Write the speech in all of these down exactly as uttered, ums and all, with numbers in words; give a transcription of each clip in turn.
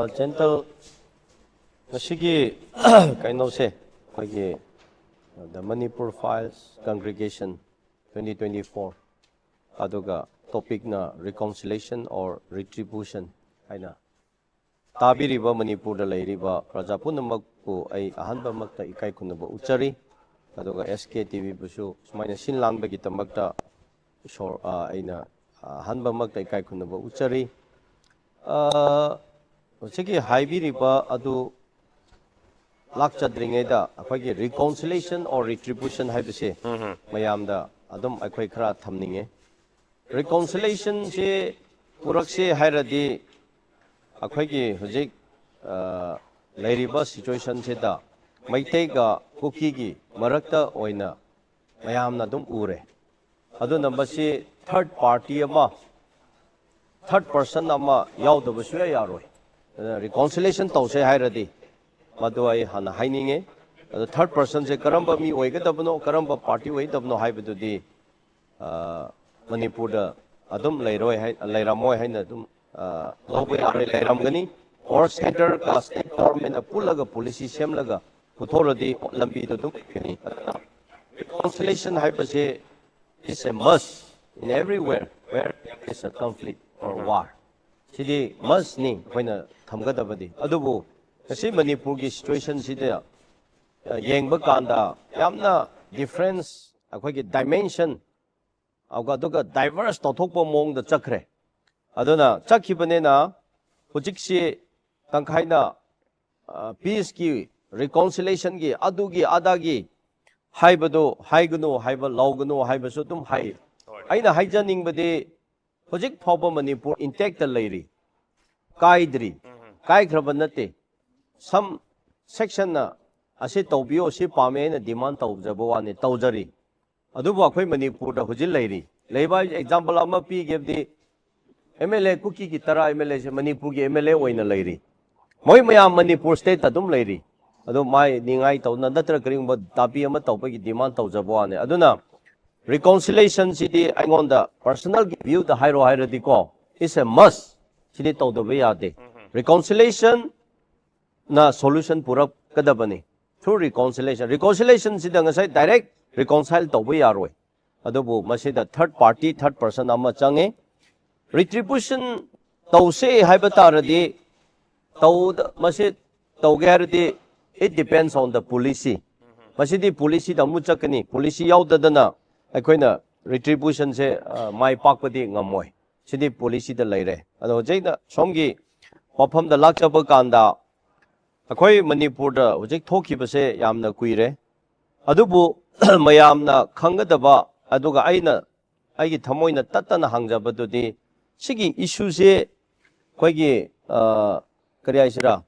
Gentle, ꯉꯁꯤꯒꯤ ꯀꯩꯅꯣꯁꯦ, ꯑꯩꯈꯣꯏꯒꯤ The Manipur Files Congregation twenty twenty-four, ꯑꯗꯨꯒ ꯇꯣꯄꯤꯛꯅ Reconciliation or Retribution ꯍꯥꯏꯅ꯫ ꯇꯥꯕꯤꯔꯤꯕ ꯃꯅꯤꯄꯨꯔꯗ ꯂꯩꯔꯤꯕ ꯄ꯭ꯔꯖꯥ ꯄꯨꯝꯅꯃꯛꯄꯨ ꯑꯩ ꯑꯍꯥꯟꯕꯃꯛꯇ ꯏꯀꯥꯏ ꯈꯨꯝꯅꯕ ꯎꯠꯆꯔꯤ꯫ ꯑꯗꯨꯒ S K T V ꯕꯨꯁꯨ ꯁꯨꯃꯥꯏꯅ ꯁꯤꯟ ꯂꯥꯡꯕꯒꯤꯗꯃꯛꯇ ꯏꯁꯣꯔ, ꯑ, ꯑꯩꯅ ꯑꯍꯥꯟꯕꯃꯛꯇ ꯏꯀꯥꯏ ꯈꯨꯝꯅꯕ ꯎꯠꯆꯔꯤ꯫ ꯑ, ꯍꯧꯖꯤꯛꯀꯤ ꯍꯥꯏꯕꯤꯔꯤꯕ ꯑꯗꯨ ꯂꯥꯛꯆꯗ꯭ꯔꯤꯉꯩꯗ ꯑꯩꯈꯣꯏꯒꯤ Reconciliation or Retribution ꯍꯥꯏꯕꯁꯦ ꯃꯌꯥꯝꯗ ꯑꯗꯨꯝ ꯑꯩꯈꯣꯏ ꯈꯔ ꯊꯝꯅꯤꯡꯉꯦ꯫ Reconciliationꯁꯦ ꯄꯨꯔꯛꯁꯦ ꯍꯥꯏꯔꯗꯤ ꯑꯩꯈꯣꯏꯒꯤ ꯍꯧꯖꯤꯛ, ꯑ, ꯂꯩꯔꯤꯕ situationꯁꯤꯗ ꯃꯩꯇꯩꯒ ꯀꯨꯀꯤꯒꯤ ꯃꯔꯛꯇ ꯑꯣꯏꯅ ꯃꯌꯥꯝꯅ ꯑꯗꯨꯝ ꯎꯔꯦ꯫ ꯑꯗꯨꯅ ꯃꯁꯤ third party ꯑꯃ, third person ꯑꯃ ꯌꯥꯎꯗꯕ ꯁꯨꯌꯥ ꯌꯥꯔꯣꯏ꯫ ꯑꯗꯨꯅ Reconciliation ꯇꯧꯁꯦ ꯍꯥꯏꯔꯗꯤ ꯃꯗꯨ ꯑꯩ ꯍꯥꯟꯅ ꯍꯥꯏꯅꯤꯡꯉꯦ꯫ ꯑꯗꯣ third personꯁꯦ ꯀꯔꯝꯕ ꯃꯤ ꯑꯣꯏꯒꯗꯕꯅꯣ, ꯀꯔꯝꯕ party ꯑꯣꯏꯒꯗꯕꯅꯣ ꯍꯥꯏꯕꯗꯨꯗꯤ, ꯑ, ꯃꯅꯤꯄꯨꯔꯗ ꯑꯗꯨꯝ ꯂꯩꯔꯣꯏ ꯍꯥꯏ, ꯂꯩꯔꯝꯃꯣꯏ ꯍꯥꯏꯅ ꯑꯗꯨꯝ, ꯑ, ꯂꯧꯕ ꯌꯥꯔꯣꯏ, ꯂꯩꯔꯝꯒꯅꯤ꯫ Or centre ꯀ state government ꯅ ꯄꯨꯜꯂꯒ policy ꯁꯦꯝꯂꯒ ꯄꯨꯊꯣꯛꯂꯗꯤ ꯂꯝꯕꯤꯗꯣ ꯑꯗꯨꯝ ꯂꯩꯒꯅꯤ꯫ ꯑꯗꯨꯅ Reconciliation ꯍꯥꯏꯕꯁꯦ is a must in everywhere where there is a conflict or war. CD must ꯅꯤ ꯑꯩꯈꯣꯏꯅ ꯊꯝꯒꯗꯕꯗꯤ꯫ ꯑꯗꯨꯕꯨ ꯉꯁꯤ ꯃꯅꯤꯄꯨꯔꯒꯤ situationꯁꯤꯗ, ꯑ, ꯌꯦꯡꯕ ꯀꯥꯟꯗ ꯌꯥꯝꯅ difference, ꯑꯩꯈꯣꯏꯒꯤ dimension, ꯑꯗꯨꯒ, ꯑꯗꯨꯒ diverse ꯇꯧꯊꯣꯛꯄ ꯃꯑꯣꯡꯗ ꯆꯠꯈ꯭ꯔꯦ꯫ ꯑꯗꯨꯅ ꯆꯠꯈꯤꯕꯅꯤꯅ ꯍꯧꯖꯤꯛꯁꯤ ꯇꯪꯈꯥꯏꯅ, ꯑ, peaceꯀꯤ, reconciliationꯒꯤ, ꯑꯗꯨꯒꯤ ꯑꯗꯥꯒꯤ ꯍꯥꯏꯕꯗꯨ ꯍꯥꯏꯒꯅꯨ ꯍꯥꯏꯕ, ꯂꯧꯒꯅꯨ ꯍꯥꯏꯕꯁꯨ ꯑꯗꯨꯝ ꯍꯥꯏ꯫ ꯑꯩꯅ ꯍꯥꯏꯖꯅꯤꯡꯕꯗꯤ ꯍꯧꯖꯤꯛ ꯐꯥꯎꯕ ꯃꯅꯤꯄꯨꯔ intactꯇ ꯂꯩꯔꯤ, ꯀꯥꯏꯗ꯭ꯔꯤ꯫ ꯀꯥꯏꯈ꯭ꯔꯕ ꯅꯠꯇꯦ꯫ Some sectionꯅ ꯑꯁꯤ ꯇꯧꯕꯤꯌꯣ, ꯁꯤ ꯄꯥꯝꯃꯦ ꯍꯥꯏꯅ demand ꯇꯧꯖꯕ ꯋꯥꯅꯤ, ꯇꯧꯖꯔꯤ꯫ ꯑꯗꯨꯕꯨ ꯑꯩꯈꯣꯏ ꯃꯅꯤꯄꯨꯔꯗ ꯍꯧꯖꯤꯛ ꯂꯩꯔꯤ꯫ ꯂꯩꯕ ꯍꯥꯏꯁꯦ example ꯑꯃ ꯄꯤꯒꯦꯕꯗꯤ, M L A ꯀꯨꯀꯤꯒꯤ ꯇꯔꯥ M L Aꯁꯦ ꯃꯅꯤꯄꯨꯔꯒꯤ M L A ꯑꯣꯏꯅ ꯂꯩꯔꯤ꯫ ꯃꯣꯏ ꯃꯌꯥꯝ ꯃꯅꯤꯄꯨꯔ stateꯇ ꯑꯗꯨꯝ ꯂꯩꯔꯤ꯫ ꯑꯗꯣ ꯃꯥꯏ ꯅꯤꯡꯉꯥꯏ ꯇꯧꯅ ꯅꯠꯇ꯭ꯔꯒ ꯀꯔꯤꯒꯨꯝꯕ ꯗꯥꯕꯤ ꯑꯃ ꯇꯧꯕꯒꯤ demand ꯇꯧꯖꯕ ꯋꯥꯅꯤ꯫ ꯑꯗꯨꯅ reconciliationꯁꯤꯗꯤ ꯑꯩꯉꯣꯟꯗ personalꯒꯤ viewꯗ ꯍꯥꯏꯔꯣ ꯍꯥꯏꯔꯗꯤꯀꯣ, it's a must꯫ ꯁꯤꯗꯤ ꯇꯧꯗꯕ ꯌꯥꯗꯦ꯫ Reconciliation ꯅ solution ꯄꯨꯔꯛꯀꯗꯕꯅꯤ꯫ Through reconciliation, reconciliation ꯁꯤꯗ ꯉꯁꯥꯏ direct reconcile ꯇꯧꯕ ꯌꯥꯔꯣꯏ꯫ ꯑꯗꯨꯕꯨ ꯃꯁꯤꯗ third party, third person ꯑꯃ ꯆꯪꯉꯤ꯫ Retribution ꯇꯧꯁꯦ ꯍꯥꯏꯕ ꯇꯥꯔꯗꯤ, ꯇꯧꯗ ꯃꯁꯤ ꯇꯧꯒꯦ ꯍꯥꯏꯔꯗꯤ, it depends on the policy꯫ ꯃꯁꯤꯗꯤ policyꯗ ꯑꯃꯨꯛ ꯆꯠꯀꯅꯤ꯫ Policy ꯌꯥꯎꯗꯗꯅ ꯑꯩꯈꯣꯏꯅ retributionꯁꯦ ꯃꯥꯏ ꯄꯥꯛꯄꯗꯤ ꯉꯝꯃꯣꯏ꯫ ꯁꯤꯗꯤ policyꯗ ꯂꯩꯔꯦ꯫ ꯑꯗꯣ ꯍꯧꯖꯤꯛꯅ ꯁꯣꯝꯒꯤ ꯋꯥꯐꯝꯗ ꯂꯥꯛꯆꯕ ꯀꯥꯟꯗ, ꯑꯩꯈꯣꯏ ꯃꯅꯤꯄꯨꯔꯗ ꯍꯧꯖꯤꯛ ꯊꯣꯛꯈꯤꯕꯁꯦ ꯌꯥꯝꯅ ꯀꯨꯏꯔꯦ꯫ ꯑꯗꯨꯕꯨ ꯃꯌꯥꯝꯅ ꯈꯪꯒꯗꯕ, ꯑꯗꯨꯒ ꯑꯩꯅ ꯑꯩꯒꯤ ꯊꯃꯣꯏꯅ ꯇꯠꯇꯅ ꯍꯪꯖꯕꯗꯨꯗꯤ, ꯁꯤꯒꯤ issueꯁꯦ ꯑꯩꯈꯣꯏꯒꯤ, ꯑ, ꯀꯔꯤ ꯍꯥꯏꯁꯤꯔꯥ,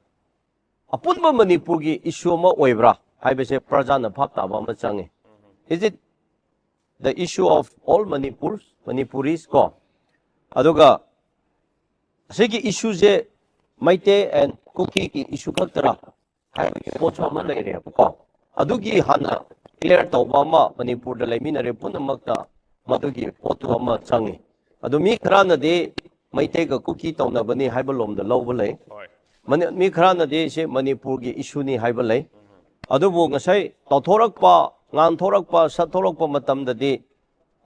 ꯑꯄꯨꯟꯕ ꯃꯅꯤꯄꯨꯔꯒꯤ issue ꯑꯃ ꯑꯣꯏꯕ꯭ꯔꯥ ꯍꯥꯏꯕꯁꯦ ꯄ꯭ꯔꯖꯥꯅ ꯚꯥꯞ ꯇꯥꯕ ꯑꯃ ꯆꯪꯉꯤ꯫ Is it the issue of all Manipur, Manipuris ꯀꯣ? ꯑꯗꯨꯒ ꯑꯁꯤꯒꯤ issueꯁꯦ ꯃꯩꯇꯩ and ꯀꯨꯀꯤꯒꯤ issue ꯈꯛꯇꯔꯥ ꯍꯥꯏꯕꯒꯤ ꯄꯣꯠꯁꯨ ꯑꯃ ꯂꯩꯔꯦꯕꯀꯣ꯫ ꯑꯗꯨꯒꯤ ꯍꯥꯟꯅ clear ꯇꯧꯕ ꯑꯃ ꯃꯅꯤꯄꯨꯔꯗ ꯂꯩꯃꯤꯟꯅꯔꯦ ꯄꯨꯝꯅꯃꯛꯇ, ꯃꯗꯨꯒꯤ ꯄꯣꯠꯇꯨ ꯑꯃ ꯆꯪꯉꯤ꯫ ꯑꯗꯨ ꯃꯤ ꯈꯔꯅꯗꯤ ꯃꯩꯇꯩꯒ ꯀꯨꯀꯤ ꯇꯧꯅꯕꯅꯤ ꯍꯥꯏꯕ ꯂꯣꯝꯗ ꯂꯧꯕ ꯂꯩ꯫ ꯃꯅꯤ-, ꯃꯤ ꯈꯔꯅꯗꯤ ꯁꯤ ꯃꯅꯤꯄꯨꯔꯒꯤ issueꯅꯤ ꯍꯥꯏꯕ ꯂꯩ꯫ ꯑꯗꯨꯕꯨ ꯉꯁꯥꯏ ꯇꯧꯊꯣꯔꯛꯄ, ꯉꯥꯟꯊꯣꯔꯛꯄ, ꯁꯠꯊꯣꯔꯛꯄ ꯃꯇꯝꯗꯗꯤ,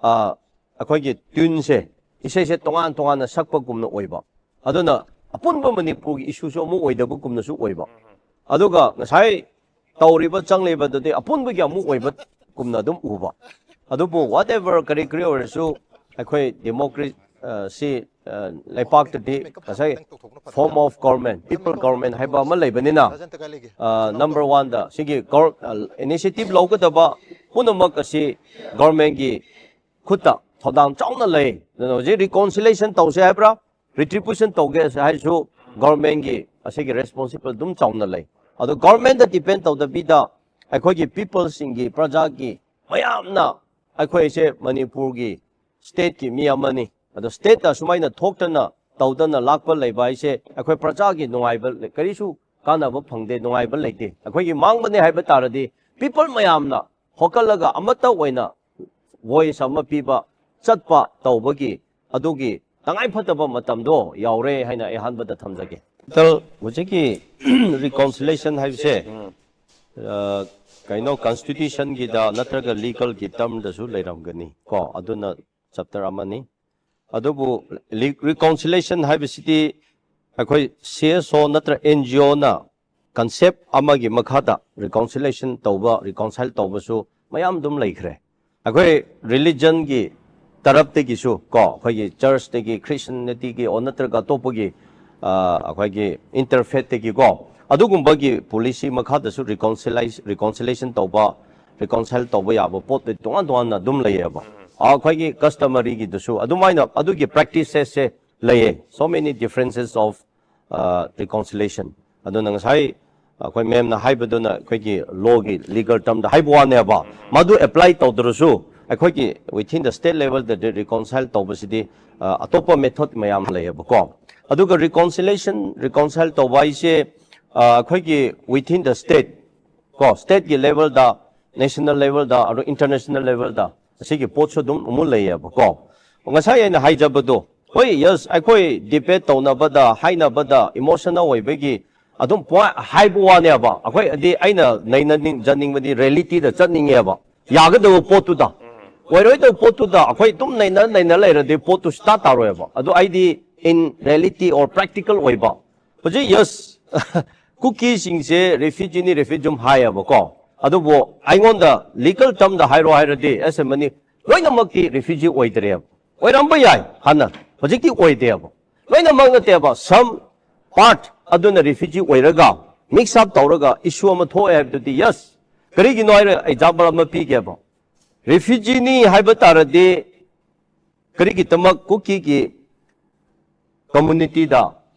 ꯑ, ꯑꯩꯈꯣꯏꯒꯤ tuneꯁꯦ, ꯏꯁꯩꯁꯦ ꯇꯣꯉꯥꯟ ꯇꯣꯉꯥꯟꯅ ꯁꯛꯄꯒꯨꯝꯅ ꯑꯣꯏꯕ꯫ ꯑꯗꯨꯅ ꯑꯄꯨꯟꯕ ꯃꯅꯤꯄꯨꯔꯒꯤ issueꯁꯨ ꯑꯃꯨꯛ ꯑꯣꯏꯗꯕꯒꯨꯝꯅꯁꯨ ꯑꯣꯏꯕ꯫ ꯑꯗꯨꯒ ꯉꯁꯥꯏ ꯇꯧꯔꯤꯕ ꯆꯪꯂꯤꯕꯗꯨꯗꯤ ꯑꯄꯨꯟꯕꯒꯤ ꯑꯃꯨꯛ ꯑꯣꯏꯕꯒꯨꯝꯅ ꯑꯗꯨꯝ ꯎꯕ꯫ ꯑꯗꯨꯕꯨ whatever, ꯀꯔꯤ ꯀꯔꯤ ꯑꯣꯏꯔꯁꯨ, ꯑꯩꯈꯣꯏ democracy, ꯑ, ꯁꯤ, ꯑ, ꯂꯩꯄꯥꯛꯇꯗꯤ ꯉꯁꯥꯏ form of government, people government ꯍꯥꯏꯕ ꯑꯃ ꯂꯩꯕꯅꯤꯅ, ꯑ, number oneꯗ ꯁꯤꯒꯤ gov-, ꯑ, initiative ꯂꯧꯒꯗꯕ ꯄꯨꯝꯅꯃꯛ ꯑꯁꯤ governmentꯀꯤ ꯈꯨꯠꯇ ꯊꯧꯗꯥꯡ ꯆꯥꯎꯅ ꯂꯩ꯫ ꯑꯗꯨꯅ ꯍꯧꯖꯤꯛ reconciliation ꯇꯧꯁꯦ ꯍꯥꯏꯕ꯭ꯔꯥ, retribution ꯇꯧꯒꯦ ꯍꯥꯏꯔꯁꯨ governmentꯀꯤ ꯑꯁꯤꯒꯤ responsible ꯑꯗꯨꯝ ꯆꯥꯎꯅ ꯂꯩ꯫ ꯑꯗꯣ governmentꯇ depend ꯇꯧꯗꯕꯤꯗ ꯑꯩꯈꯣꯏꯒꯤ peopleꯁꯤꯡꯒꯤ, ꯄ꯭ꯔꯖꯥꯒꯤ ꯃꯌꯥꯝꯅ, ꯑꯩꯈꯣꯏꯁꯦ ꯃꯅꯤꯄꯨꯔꯒꯤ stateꯀꯤ ꯃꯤ ꯑꯃꯅꯤ꯫ ꯑꯗꯣ stateꯇ ꯁꯨꯃꯥꯏꯅ ꯊꯣꯛꯇꯅ ꯇꯧꯗꯅ ꯂꯥꯛꯄ ꯂꯩꯕ ꯍꯥꯏꯁꯦ ꯑꯩꯈꯣꯏ ꯄ꯭ꯔꯖꯥꯒꯤ ꯅꯨꯡꯉꯥꯏꯕ ꯂꯩ-, ꯀꯔꯤꯁꯨ ꯀꯥꯟꯅꯕ ꯐꯪꯗꯦ, ꯅꯨꯡꯉꯥꯏꯕ ꯂꯩꯇꯦ꯫ ꯑꯩꯈꯣꯏꯒꯤ ꯃꯥꯡꯕꯅꯦ ꯍꯥꯏꯕ ꯇꯥꯔꯗꯤ people ꯃꯌꯥꯝꯅ ꯍꯧꯒꯠꯂꯒ ꯑꯃꯠꯇ ꯑꯣꯏꯅ voice ꯑꯃ ꯄꯤꯕ, ꯆꯠꯄ ꯇꯧꯕꯒꯤ ꯑꯗꯨꯒꯤ ꯇꯉꯥꯏ ꯐꯗꯕ ꯃꯇꯝꯗꯣ ꯌꯥꯎꯔꯦ ꯍꯥꯏꯅ ꯑꯩ ꯑꯍꯥꯟꯕꯗ ꯊꯝꯖꯒꯦ꯫ ꯇꯜ ꯍꯧꯖꯤꯛꯀꯤ ꯔꯤꯀꯣꯟꯁꯤꯂꯦꯁꯟ ꯍꯥꯏꯕꯁꯦ, ꯑ, ꯀꯩꯅꯣ, ꯀꯟꯁꯇꯤꯇ꯭ꯌꯨꯁꯟꯒꯤꯗ ꯅꯠꯇ꯭ꯔꯒ ꯂꯤꯒꯜꯒꯤ ꯇꯔꯝꯗꯁꯨ ꯂꯩꯔꯝꯒꯅꯤ ꯀꯣ, ꯑꯗꯨꯅ ꯆꯦꯞꯇꯔ ꯑꯃꯅꯤ꯫ ꯑꯗꯨꯕꯨ ꯔꯤꯀꯣꯟꯁꯤꯂꯦꯁꯟ ꯍꯥꯏꯕꯁꯤꯗꯤ ꯑꯩꯈꯣꯏ ꯁꯤ ꯑꯦꯁ ꯑꯣ ꯅꯠꯇ꯭ꯔ ꯑꯦꯟ ꯖꯤ ꯑꯣꯅ ꯀꯟꯁꯦꯞ ꯑꯃꯒꯤ ꯃꯈꯥꯗ ꯔꯤꯀꯣꯟꯁꯤꯂꯦꯁꯟ ꯇꯧꯕ, ꯔꯤꯀꯣꯟꯁꯥꯏꯜ ꯇꯧꯕꯁꯨ ꯃꯌꯥꯝ ꯑꯗꯨꯝ ꯂꯩꯈ꯭ꯔꯦ꯫ ꯑꯩꯈꯣꯏ ꯔꯤꯂꯤꯖꯟꯒꯤ ꯇꯔꯞꯇꯒꯤꯁꯨ ꯀꯣ, ꯑꯩꯈꯣꯏꯒꯤ ꯆꯔꯆꯇꯒꯤ, ꯈ꯭ꯔꯤꯁꯇꯤꯌꯥꯅꯤꯇꯤꯒꯤ ꯑꯣꯔ ꯅꯠꯇ꯭ꯔꯒ ꯑꯇꯣꯞꯄꯒꯤ, ꯑ, ꯑꯩꯈꯣꯏꯒꯤ ꯏꯟꯇꯔꯐꯦꯠꯇꯒꯤꯀꯣ, ꯑꯗꯨꯒꯨꯝꯕꯒꯤ ꯄꯣꯂꯤꯁꯤ ꯃꯈꯥꯗꯁꯨ ꯔꯤꯀꯣꯟꯁꯤꯂꯥꯏ-, ꯔꯤꯀꯣꯟꯁꯤꯂꯦꯁꯟ ꯇꯧꯕ, ꯔꯤꯀꯣꯟꯁꯥꯏꯜ ꯇꯧꯕ ꯌꯥꯕ ꯄꯣꯠꯇꯤ ꯇꯣꯉꯥꯟ ꯇꯣꯉꯥꯟꯅ ꯑꯗꯨꯝ ꯂꯩꯌꯦꯕ꯫ ꯑ, ꯑꯩꯈꯣꯏꯒꯤ ꯀꯁꯇꯃꯔꯤꯒꯤꯗꯁꯨ ꯑꯗꯨꯃꯥꯏꯅ ꯑꯗꯨꯒꯤ ꯄ꯭ꯔꯦꯛꯇꯤꯁꯦꯁꯁꯦ ꯂꯩꯌꯦ꯫ So many differences of, ꯑ, reconciliation꯫ ꯑꯗꯨꯅ ꯉꯁꯥꯏ ꯑꯩꯈꯣꯏ ꯃꯦꯝꯅ ꯍꯥꯏꯕꯗꯨꯅ ꯑꯩꯈꯣꯏꯒꯤ ꯂꯣꯒꯤ ꯂꯤꯒꯜ ꯇꯔꯝꯗ ꯍꯥꯏꯕ ꯋꯥꯅꯦꯕ꯫ ꯃꯗꯨ ꯑꯦꯄ꯭ꯂꯥꯏ ꯇꯧꯗ꯭ꯔꯁꯨ ꯑꯩꯈꯣꯏꯒꯤ within the state levelꯗꯗꯤ ꯔꯤꯀꯣꯟꯁꯥꯏꯜ ꯇꯧꯕꯁꯤꯗꯤ, ꯑ, ꯑꯇꯣꯞꯄ ꯃꯦꯊꯣꯗ ꯃꯌꯥꯝ ꯂꯩꯌꯦꯕꯀꯣ꯫ ꯑꯗꯨꯒ ꯔꯤꯀꯣꯟꯁꯤꯂꯦꯁꯟ, ꯔꯤꯀꯣꯟꯁꯥꯏꯜ ꯇꯧꯕ ꯍꯥꯏꯁꯦ, ꯑ, ꯑꯩꯈꯣꯏꯒꯤ within the state ꯀꯣ, ꯁ꯭ꯇꯦꯠꯀꯤ ꯂꯦꯚꯦꯜꯗ, ꯅꯦꯁꯅꯦꯜ ꯂꯦꯚꯦꯜꯗ, ꯑꯗꯨ ꯏꯟꯇꯔꯅꯦꯁꯅꯦꯜ ꯂꯦꯚꯦꯜꯗ ꯑꯁꯤꯒꯤ ꯄꯣꯠꯁꯨ ꯑꯗꯨꯝ ꯑꯃꯨꯛ ꯂꯩꯌꯦꯕꯀꯣ꯫ ꯉꯁꯥꯏ ꯑꯩꯅ ꯍꯥꯏꯖꯕꯗꯣ, ꯍꯣꯏ, ꯌꯦꯁ, ꯑꯩꯈꯣꯏ ꯗꯤꯕꯦꯠ ꯇꯧꯅꯕꯗ, ꯍꯥꯏꯅꯕꯗ ꯏꯃꯣꯁꯅꯦꯜ ꯑꯣꯏꯕꯒꯤ ꯑꯗꯨꯝ ꯄꯣꯏꯟ ꯍꯥꯏꯕ ꯋꯥꯅꯦꯕ꯫ ꯑꯩꯈꯣꯏ ꯑꯗꯤ ꯑꯩꯅ ꯅꯩꯅꯅꯤꯡꯖꯅꯤꯡꯕꯗꯤ ꯔꯤꯌꯦꯂꯤꯇꯤꯗ ꯆꯠꯅꯤꯡꯉꯦꯕ꯫ ꯌꯥꯒꯗꯕ ꯄꯣꯠꯇꯨꯗ, ꯑꯣꯏꯔꯣꯏꯗꯕ ꯄꯣꯠꯇꯨꯗ ꯑꯩꯈꯣꯏ ꯑꯗꯨꯝ ꯅꯩꯅ ꯅꯩꯅ ꯂꯩꯔꯗꯤ ꯄꯣꯠꯇꯨ ꯁꯨꯡꯇꯥ ꯇꯥꯔꯣꯏꯕ꯫ ꯑꯗꯨ ꯑꯩꯗꯤ in reality or practical ꯑꯣꯏꯕ, ꯍꯧꯖꯤꯛ, ꯌꯦꯁ, ꯀꯨꯀꯤꯁꯤꯡꯁꯦ ꯔꯤꯐ꯭ꯌꯨꯖꯤꯅꯤ, ꯔꯤꯐ꯭ꯌꯨꯖꯨꯝ ꯍꯥꯏꯌꯦꯕꯀꯣ꯫ ꯑꯗꯨꯕꯨ ꯑꯩꯉꯣꯟꯗ ꯂꯤꯒꯜ ꯇꯔꯝꯗ ꯍꯥꯏꯔꯣ ꯍꯥꯏꯔꯗꯤ, ꯑꯦꯁ ꯑꯦ ꯃꯅꯤ, ꯂꯣꯏꯅꯃꯛꯇꯤ ꯔꯤꯐ꯭ꯌꯨꯖꯤ ꯑꯣꯏꯗ꯭ꯔꯦꯕ꯫ ꯑꯣꯏꯔꯝꯕ ꯌꯥꯏ ꯍꯥꯟꯅ, ꯍꯧꯖꯤꯛꯇꯤ ꯑꯣꯏꯗꯦꯕ꯫ ꯂꯣꯏꯅꯃꯛ ꯅꯠꯇꯦꯕ, ꯁꯝ ꯄꯥꯔꯠ ꯑꯗꯨꯅ ꯔꯤꯐ꯭ꯌꯨꯖꯤ ꯑꯣꯏꯔꯒ ꯃꯤꯛꯁ ꯑꯞ ꯇꯧꯔꯒ ꯏꯁꯨ ꯑꯃ ꯊꯣꯛꯑꯦ ꯍꯥꯏꯕꯗꯨꯗꯤ, ꯌꯦꯁ꯫ ꯀꯔꯤꯒꯤꯅꯣ ꯍꯥꯏꯔ ꯑꯦꯛꯖꯥꯝꯄꯜ ꯑꯃ ꯄꯤꯒꯦꯕ꯫ ꯔꯤꯐ꯭ꯌꯨꯖꯤꯅꯤ ꯍꯥꯏꯕ ꯇꯥꯔꯗꯤ ꯀꯔꯤꯒꯤꯗꯃꯛ ꯀꯨꯀꯤꯒꯤ ꯀꯝꯃꯨꯅꯤꯇꯤꯗ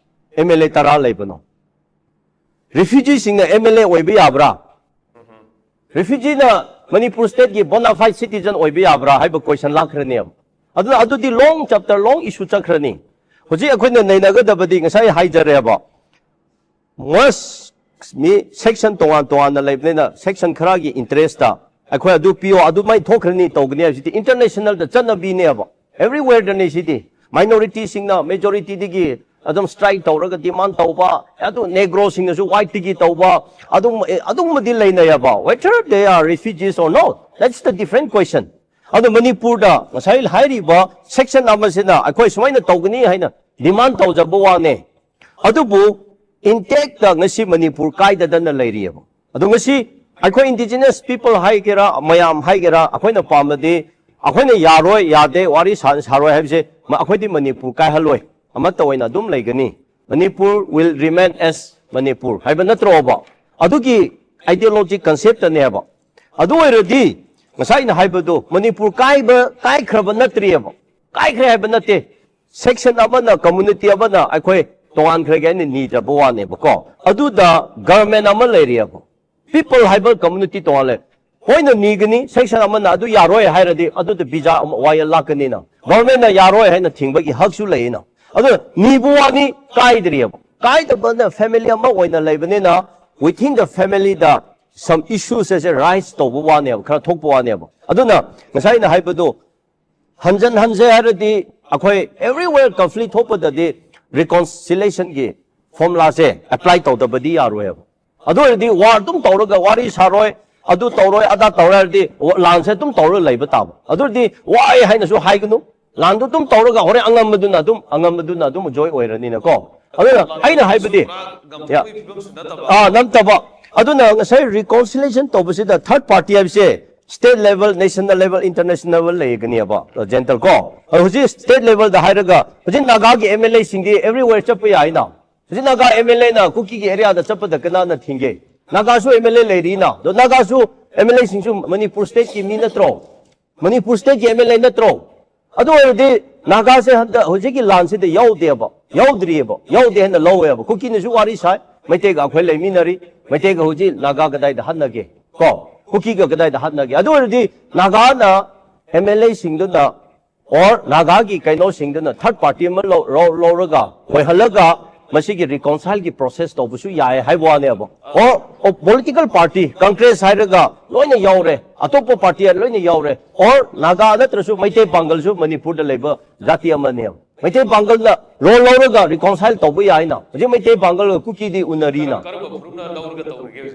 ꯑꯦꯝ ꯑꯦꯜ ꯑꯦ ꯇꯔꯥ ꯂꯩꯕꯅꯣ? ꯔꯤꯐ꯭ꯌꯨꯖꯤꯁꯤꯡꯅ ꯑꯦꯝ ꯑꯦꯜ ꯑꯦ ꯑꯣꯏꯕ ꯌꯥꯕ꯭ꯔꯥ? ꯔꯤꯐ꯭ꯌꯨꯖꯤꯅ ꯃꯅꯤꯄꯨꯔ ꯁ꯭ꯇꯦꯠꯀꯤ ꯕꯣꯅꯥꯐꯥꯏꯗ ꯁꯤꯇꯤꯖꯟ ꯑꯣꯏꯕ ꯌꯥꯕ꯭ꯔꯥ ꯍꯥꯏꯕ ꯀꯣꯏꯁꯟ ꯂꯥꯛꯈ꯭ꯔꯅꯦꯕ꯫ ꯑꯗꯨꯅ ꯑꯗꯨꯗꯤ ꯂꯣꯡ ꯆꯦꯞꯇꯔ, ꯂꯣꯡ ꯏꯁꯨ ꯆꯠꯈ꯭ꯔꯅꯤ꯫ ꯍꯧꯖꯤꯛ ꯑꯩꯈꯣꯏꯅ ꯅꯩꯅꯒꯗꯕꯗꯤ ꯉꯁꯥꯏ ꯍꯥꯏꯖꯔꯦꯕ, ꯃꯣꯁ ꯃꯤ ꯁꯦꯛꯁꯟ ꯇꯣꯉꯥꯟ ꯇꯣꯉꯥꯟꯅ ꯂꯩꯕꯅꯤꯅ ꯁꯦꯛꯁꯟ ꯈꯔꯒꯤ ꯏꯟꯇꯔꯦꯁꯇ ꯑꯩꯈꯣꯏ ꯑꯗꯨ ꯄꯤꯌꯣ, ꯑꯗꯨꯃꯥꯏꯅ ꯊꯣꯛꯈ꯭ꯔꯅꯤ, ꯇꯧꯒꯅꯤ ꯍꯥꯏꯕꯁꯤꯗꯤ ꯏꯟꯇꯔꯅꯦꯁꯅꯦꯜꯗ ꯆꯠꯅꯕꯤꯅꯦꯕ꯫ ꯑꯦꯕ꯭ꯔꯤꯋꯦꯔꯗꯅꯤ ꯁꯤꯗꯤ꯫ ꯃꯥꯏꯅꯣꯔꯤꯇꯤꯁꯤꯡꯅ ꯃꯦꯖꯣꯔꯤꯇꯤꯗꯒꯤ ꯑꯗꯨꯝ strike ꯇꯧꯔꯒ demand ꯇꯧꯕ, ꯑꯗꯨ Negroꯁꯤꯡꯅꯁꯨ whiteꯇꯒꯤ ꯇꯧꯕ, ꯑꯗꯨꯝ ꯑꯦ, ꯑꯗꯨꯒꯨꯝꯕꯗꯤ ꯂꯩꯅꯩꯌꯦꯕ, whether they are refugees or not, that's the different question. ꯑꯗꯣ ꯃꯅꯤꯄꯨꯔꯗ ꯉꯁꯥꯏ ꯍꯥꯏꯔꯤꯕ section ꯑꯃꯁꯤꯅ ꯑꯩꯈꯣꯏ ꯁꯨꯃꯥꯏꯅ ꯇꯧꯒꯅꯤ ꯍꯥꯏꯅ demand ꯇꯧꯖꯕ ꯋꯥꯅꯦ, ꯑꯗꯨꯕꯨ intactꯇ ꯉꯁꯤ ꯃꯅꯤꯄꯨꯔ ꯀꯥꯏꯗꯗꯅ ꯂꯩꯔꯤꯑꯕ꯫ ꯑꯗꯣ ꯉꯁꯤ ꯑꯩꯈꯣꯏ indigenous people ꯍꯥꯏꯒꯦꯔꯥ, ꯃꯌꯥꯝ ꯍꯥꯏꯒꯦꯔꯥ, ꯑꯩꯈꯣꯏꯅ ꯄꯥꯝꯕꯗꯤ, ꯑꯩꯈꯣꯏꯅ ꯌꯥꯔꯣꯏ, ꯌꯥꯗꯦ, ꯋꯥꯔꯤ ꯁꯥ-, ꯁꯥꯔꯣꯏ ꯍꯥꯏꯕꯁꯦ ꯃ-, ꯑꯩꯈꯣꯏꯗꯤ ꯃꯅꯤꯄꯨꯔ ꯀꯥꯏꯍꯜꯂꯣꯏ, ꯑꯃꯠꯇ ꯑꯣꯏꯅ ꯑꯗꯨꯝ ꯂꯩꯒꯅꯤ꯫ Manipur will remain as Manipur ꯍꯥꯏꯕ ꯅꯠꯇ꯭ꯔꯣꯕ? ꯑꯗꯨꯒꯤ ideology conceptꯅꯦꯕ꯫ ꯑꯗꯨ ꯑꯣꯏꯔꯗꯤ ꯉꯁꯥꯏ ꯑꯩꯅ ꯍꯥꯏꯕꯗꯣ, ꯃꯅꯤꯄꯨꯔ ꯀꯥꯏꯕ, ꯀꯥꯏꯈ꯭ꯔꯕ ꯅꯠꯇ꯭ꯔꯤꯑꯕ, ꯀꯥꯏꯈ꯭ꯔꯦ ꯍꯥꯏꯕ ꯅꯠꯇꯦ꯫ Section ꯑꯃꯅ, community ꯑꯃꯅ ꯑꯩꯈꯣꯏ ꯇꯣꯉꯥꯟꯈ꯭ꯔꯒꯦ ꯍꯥꯏꯅ ꯅꯤꯖꯕ ꯋꯥꯅꯦꯕꯀꯣ꯫ ꯑꯗꯨꯗ government ꯑꯃ ꯂꯩꯔꯤꯑꯕ, people ꯍꯥꯏꯕ community ꯇꯣꯉꯥꯟ ꯂꯩ꯫ ꯃꯣꯏꯅ ꯅꯤꯒꯅꯤ, section ꯑꯃꯅ ꯑꯗꯨ ꯌꯥꯔꯣꯏ ꯍꯥꯏꯔꯗꯤ ꯑꯗꯨꯗ ꯕꯤꯖꯥ ꯑꯃ ꯋꯥꯌꯦꯜ ꯂꯥꯛꯀꯅꯤꯅ, governmentꯅ ꯌꯥꯔꯣꯏ ꯍꯥꯏꯅ ꯊꯤꯡꯕꯒꯤ ꯍꯛꯁꯨ ꯂꯩꯌꯦꯅ꯫ ꯑꯗꯨ ꯅꯤꯕ ꯋꯥꯅꯤ, ꯀꯥꯏꯗ꯭ꯔꯤꯑꯕ꯫ ꯀꯥꯏꯗꯕꯅ family ꯑꯃ ꯑꯣꯏꯅ ꯂꯩꯕꯅꯤꯅ, within the familyꯗ some issues ꯑꯁꯦ rise ꯇꯧꯕ ꯋꯥꯅꯦꯕ, ꯈꯔ ꯊꯣꯛꯄ ꯋꯥꯅꯦꯕ꯫ ꯑꯗꯨꯅ ꯉꯁꯥꯏ ꯑꯩꯅ ꯍꯥꯏꯕꯗꯣ, ꯍꯟꯖꯟ ꯍꯟꯖꯩ ꯍꯥꯏꯔꯗꯤ ꯑꯩꯈꯣꯏ everywhere conflict ꯊꯣꯛꯄꯗꯗꯤ reconciliationꯒꯤ formulaꯁꯦ apply ꯇꯧꯗꯕꯗꯤ ꯌꯥꯔꯣꯏꯕ꯫ ꯑꯗꯨ ꯑꯣꯏꯔꯗꯤ war ꯑꯗꯨꯝ ꯇꯧꯔꯒ ꯋꯥꯔꯤ ꯁꯥꯔꯣꯏ, ꯑꯗꯨ ꯇꯧꯔꯣꯏ, ꯑꯗꯥ ꯇꯧꯔꯣꯏ ꯍꯥꯏꯔꯗꯤ ꯂꯥꯟꯁꯦ ꯑꯗꯨꯝ ꯇꯧꯔꯒ ꯂꯩꯕ ꯇꯥꯕ꯫ ꯑꯗꯨ ꯑꯣꯏꯔꯗꯤ ꯋꯥꯏ ꯍꯥꯏꯅꯁꯨ ꯍꯥꯏꯒꯅꯨ, ꯂꯥꯟꯗꯨ ꯑꯗꯨꯝ ꯇꯧꯔꯒ ꯍꯣꯔꯦꯟ ꯑꯉꯝꯕꯗꯨꯅ ꯑꯗꯨꯝ, ꯑꯉꯝꯕꯗꯨꯅ ꯑꯗꯨꯝ joy ꯑꯣꯏꯔꯅꯤꯅꯀꯣ꯫ ꯑꯗꯨꯅ ꯑꯩꯅ ꯍꯥꯏꯕꯗꯤ, ꯌꯥ꯫ ꯑꯥ, ꯅꯝꯇꯕ꯫ ꯑꯗꯨꯅ ꯉꯁꯥꯏ reconciliation ꯇꯧꯕꯁꯤꯗ third party ꯍꯥꯏꯕꯁꯦ state level, national level, international level ꯂꯩꯒꯅꯤꯕ, ꯖꯦꯟꯇꯜ ꯀꯣ꯫ ꯑꯗꯣ ꯍꯧꯖꯤꯛ state levelꯗ ꯍꯥꯏꯔꯒ ꯍꯧꯖꯤꯛ ꯅꯥꯒꯥꯒꯤ MLAꯁꯤꯡꯗꯤ everywhere ꯆꯠꯄ ꯌꯥꯏꯅ꯫ ꯍꯧꯖꯤꯛ ꯅꯥꯒꯥ MLAꯅ ꯀꯨꯀꯤꯒꯤ areaꯗ ꯆꯠꯄꯗ ꯀꯅꯥꯅ ꯊꯤꯡꯒꯦ? ꯅꯥꯒꯥꯁꯨ MLA ꯂꯩꯔꯤꯅ꯫ ꯑꯗꯣ ꯅꯥꯒꯥꯁꯨ MLAꯁꯤꯡꯁꯨ ꯃꯅꯤꯄꯨꯔ stateꯀꯤ ꯃꯤ ꯅꯠꯇ꯭ꯔꯣ? ꯃꯅꯤꯄꯨꯔ stateꯀꯤ MLA ꯅꯠꯇ꯭ꯔꯣ? ꯑꯗꯨ ꯑꯣꯏꯔꯗꯤ ꯅꯥꯒꯥꯁꯦ ꯍꯟꯗꯛ ꯍꯧꯖꯤꯛꯀꯤ ꯂꯥꯟꯁꯤꯗ ꯌꯥꯎꯗꯦꯕ, ꯌꯥꯎꯗ꯭ꯔꯤꯑꯕ, ꯌꯥꯎꯗꯦ ꯍꯥꯏꯅ ꯂꯧꯋꯦꯕ꯫ ꯀꯨꯀꯤꯅꯁꯨ ꯋꯥꯔꯤ ꯁꯥꯏ, ꯃꯩꯇꯩꯒ ꯑꯩꯈꯣꯏ ꯂꯩꯃꯤꯟꯅꯔꯤ, ꯃꯩꯇꯩꯒ ꯍꯧꯖꯤꯛ ꯅꯥꯒꯥ ꯀꯗꯥꯏꯗ ꯍꯥꯠꯅꯒꯦ ꯀꯣ? ꯀꯨꯀꯤꯒ ꯀꯗꯥꯏꯗ ꯍꯥꯠꯅꯒꯦ? ꯑꯗꯨ ꯑꯣꯏꯔꯗꯤ ꯅꯥꯒꯥꯅ MLAꯁꯤꯡꯗꯨꯅ or ꯅꯥꯒꯥꯒꯤ ꯀꯩꯅꯣꯁꯤꯡꯗꯨꯅ third party ꯑꯃ ꯂꯧ-, ꯂꯧ-, ꯂꯧꯔꯒ, ꯑꯣꯏꯍꯜꯂꯒ ꯃꯁꯤꯒꯤ reconcileꯒꯤ process ꯇꯧꯕꯁꯨ ꯌꯥꯏ ꯍꯥꯏꯕ ꯋꯥꯅꯦꯕ꯫ Or, or political party, Congress ꯍꯥꯏꯔꯒ ꯂꯣꯏꯅ ꯌꯥꯎꯔꯦ, ꯑꯇꯣꯞꯄ party ꯂꯣꯏꯅ ꯌꯥꯎꯔꯦ, or ꯅꯥꯒꯥ ꯅꯠꯇ꯭ꯔꯁꯨ ꯃꯩꯇꯩ ꯄꯥꯡꯒꯜꯁꯨ ꯃꯅꯤꯄꯨꯔꯗ ꯂꯩꯕ ꯖꯥꯇꯤ ꯑꯃꯅꯦꯕ꯫ ꯃꯩꯇꯩ ꯄꯥꯡꯒꯜꯅ ꯔꯣꯜ ꯂꯧꯔꯒ ꯔꯤꯀꯣꯟꯁꯥꯏꯜ ꯇꯧꯕ ꯌꯥꯏꯅ꯫ ꯍꯧꯖꯤꯛ ꯃꯩꯇꯩ ꯄꯥꯡꯒꯜꯒ ꯀꯨꯀꯤꯗꯤ ꯎꯅꯔꯤꯅ꯫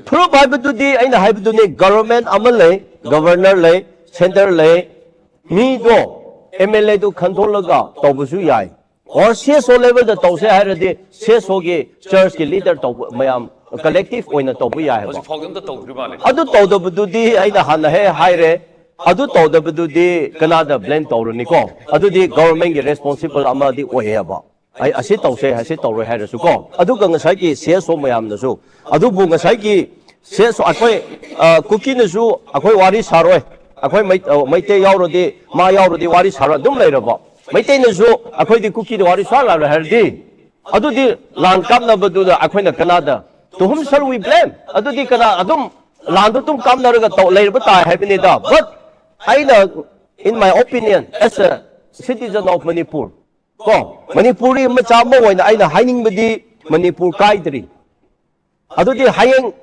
ꯄ꯭ꯔꯨꯞ ꯍꯥꯏꯕꯗꯨꯗꯤ ꯑꯩꯅ ꯍꯥꯏꯕꯗꯨꯅꯤ, ꯒꯕꯔꯃꯦꯟ ꯑꯃ ꯂꯩ, ꯒꯕꯔꯅꯔ ꯂꯩ, ꯁꯦꯟꯇꯔ ꯂꯩ, ꯃꯤꯗꯣ ꯑꯦꯝ ꯑꯦꯜ ꯑꯦꯗꯨ ꯈꯟꯊꯣꯛꯂꯒ ꯇꯧꯕꯁꯨ ꯌꯥꯏ꯫ ꯑꯣꯔ ꯁꯤ ꯑꯦꯁ ꯑꯣ ꯂꯦꯚꯦꯜꯗ ꯇꯧꯁꯦ ꯍꯥꯏꯔꯗꯤ ꯁꯤ ꯑꯦꯁ ꯑꯣꯒꯤ ꯆꯔꯆꯀꯤ ꯂꯤꯗꯔ ꯇꯧꯕ ꯃꯌꯥꯝ ꯀꯂꯦꯛꯇꯤꯚ ꯑꯣꯏꯅ ꯇꯧꯕ ꯌꯥꯏ ꯍꯥꯏꯕ꯫ ꯍꯧꯖꯤꯛ ꯐꯥꯎꯗꯤ ꯑꯝꯇ ꯇꯧꯗ꯭ꯔꯤ ꯃꯥꯜꯂꯦ꯫ ꯑꯗꯨ ꯇꯧꯗꯕꯗꯨꯗꯤ ꯑꯩꯅ ꯍꯥꯟꯅ ꯍꯦꯛ ꯍꯥꯏꯔꯦ, ꯑꯗꯨ ꯇꯧꯗꯕꯗꯨꯗꯤ ꯀꯅꯥꯗ ꯕ꯭ꯂꯦꯝ ꯇꯧꯔꯨꯅꯤꯀꯣ? ꯑꯗꯨꯗꯤ ꯒꯕꯔꯃꯦꯟꯒꯤ ꯔꯦꯁꯄꯣꯟꯁꯤꯕꯜ ꯑꯃꯗꯤ ꯑꯣꯏꯌꯦꯕ꯫ ꯑꯩ ꯑꯁꯤ ꯇꯧꯁꯦ, ꯑꯁꯤ ꯇꯧꯔꯣꯏ ꯍꯥꯏꯔꯁꯨꯀꯣ꯫ ꯑꯗꯨꯒ ꯉꯁꯥꯏꯒꯤ ꯁꯤ ꯑꯦꯁ ꯑꯣ ꯃꯌꯥꯝꯅꯁꯨ, ꯑꯗꯨꯕꯨ ꯉꯁꯥꯏꯒꯤ ꯁꯤ ꯑꯦꯁ ꯑꯣ ꯑꯩꯈꯣꯏ, ꯑ, ꯀꯨꯀꯤꯅꯁꯨ ꯑꯩꯈꯣꯏ ꯋꯥꯔꯤ ꯁꯥꯔꯣꯏ, ꯑꯩꯈꯣꯏ ꯃꯩ-, ꯑ, ꯃꯩꯇꯩ ꯌꯥꯎꯔꯗꯤ, ꯃꯥ ꯌꯥꯎꯔꯗꯤ ꯋꯥꯔꯤ ꯁꯥꯔꯣꯏ ꯑꯗꯨꯝ ꯂꯩꯔꯕꯣ? ꯃꯩꯇꯩꯅꯁꯨ ꯑꯩꯈꯣꯏꯗꯤ ꯀꯨꯀꯤꯗ ꯋꯥꯔꯤ ꯁꯨꯡꯁꯥ ꯂꯥꯛꯂꯣꯏ ꯍꯥꯏꯔꯗꯤ, ꯑꯗꯨꯗꯤ ꯂꯥꯟ ꯀꯥꯞꯅꯕꯗꯨꯗ ꯑꯩꯈꯣꯏꯅ ꯀꯅꯥꯗ, to whom shall we blame? ꯑꯗꯨꯗꯤ ꯀꯅꯥ ꯑꯗꯨꯝ ꯂꯥꯟꯗꯣ ꯑꯗꯨꯝ ꯀꯥꯞꯅꯔꯒ ꯇꯧ-, ꯂꯩꯔꯕ ꯇꯥꯏ ꯍꯥꯏꯕꯅꯤꯗ꯫ But ꯑꯩꯅ, in my opinion, as a citizen of Manipur, ꯀꯣ, ꯃꯅꯤꯄꯨꯔꯤ ꯃꯆꯥ ꯑꯃ ꯑꯣꯏꯅ ꯑꯩꯅ ꯍꯥꯏꯅꯤꯡꯕꯗꯤ ꯃꯅꯤꯄꯨꯔ ꯀꯥꯏꯗ꯭ꯔꯤ꯫ ꯑꯗꯨꯗꯤ ꯍꯌꯦꯡ